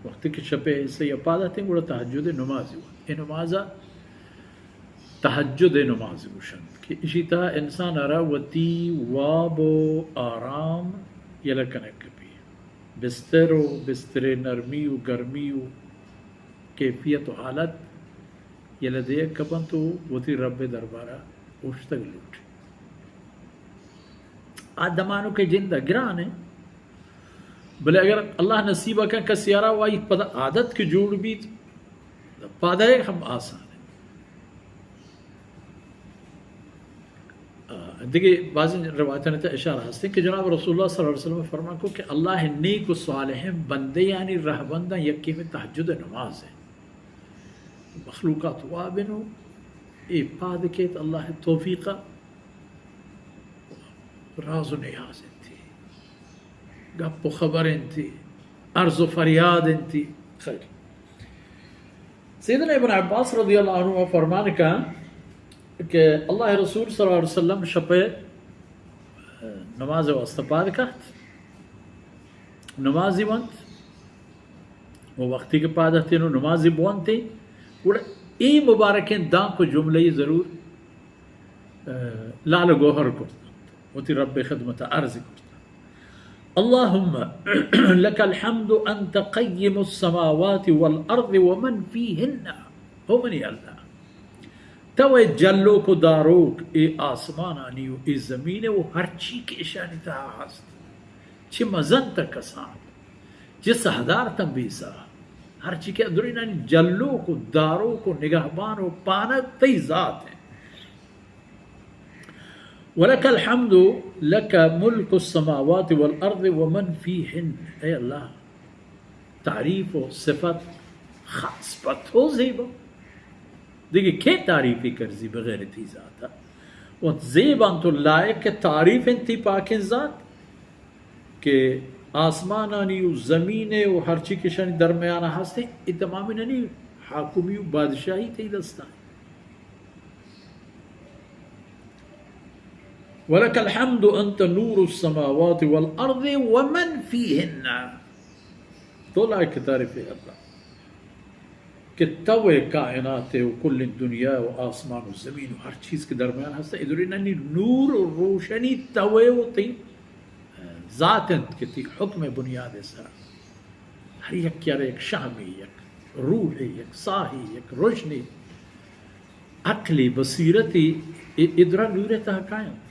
وقتی کہ شپ ءِ حصہ ءَ پاد اتیں، گڑا تہجد ءِ نمازی وانت۔ اے نماز ءَ تہجد ءِ نماز گوشنت کہ اشی تہا انسان ءَ را وتی واب و آرام یلہ کنگ کپی۔ بستر و بستر ءِ نرمی و گرمی و کیفیت و حالت یلہ دیگ کپنت و وتی رب ءِ دربار ءَ اوشتگ لوٹی۔ آ دمانک ءِ جند ءَ گران انت، بلے اگر اللہ نصیب ءَ کن کسی ءَ را و آئی پدا عادت کہ جوڑ بیت، پاد آیگ ہم آسان انت۔ آ، دگہ بازیں روایتانی تہا اشارہ ہستیں کہ جناب رسول اللہ صلی اللہ علیہ وسلم فرمان کو کہ اللہ ءِ نیک و صالحیں بندیانی رہبنداں یکے ہمے تہجد ءِ نماز انت۔ مخلوقات واب انت و اے پاد کیت اللہ ءِ توفیق ءَ، راز و نیاز انتی، گپ و خبر انتی، عرض و فریاد انتی۔ خیر، سیدنا ابن عباس رضی اللہ عنہ فرمان کن کہ اللہ ءِ رسول صلی اللہ علیہ وسلم شپ ءَ نماز ءِ واسطہ پاد کپت، نمازی ونت، و وقتی کہ پاد اتیں و نمازی بوانتیں، گڑا اے مبارکیں دانک و جملہ ضرور، آ، لال و گوہر کرتنت، وتی رب ءِ خدمت ءَ عرض کرتنت، اللهم لك الحمد أنت قيم السماوات والأرض ومن فيهن۔ او منی اللہ، تو ئے جلوک و داروک اے آسمانانی و اے زمین ءِ و ہرچی کہ اشانی تہا ہست، چہ مزن تا کسان، چہ ساہدار تا بیسا، ہرچی کہ درینانی جلوک و داروک و نگہبان و پانگ تئی ذات انت۔ ولك الحمد، لك ملك السماوات والأرض ومن فيهن۔ اے اللہ، تعریف و صفت خاص پہ تو زیبا۔ دگہ کئے تعریفی کرزی بغیر تئی ذاتا؟ و زیبا انت و لائق تعریف انت تئی پاکیں ذات کہ آسمانانی و زمین و ہرچی کہ اشانی درمیان ہستیں، اے تمامینانی حاکمی و بادشاہی تئی دستا۔ ولك الحمد أنت نور السماوات والأرض ومن فيهن۔ تو لائق تعریف ئے اللہ کہ تو ئے کائنات و کل دنیا و آسمان و زمین و ہر چیز کہ درمیان ہست، اے درینانی نور و روشنی تو ئے و تئی ذات انت کہ تئی حکم بنیاد سرا ہر یکے را یک شہمے، یک روحے، یک ساہے، یک روشنے، عقلے، بصیرتے، اے، اے درا نور تہا کاینت۔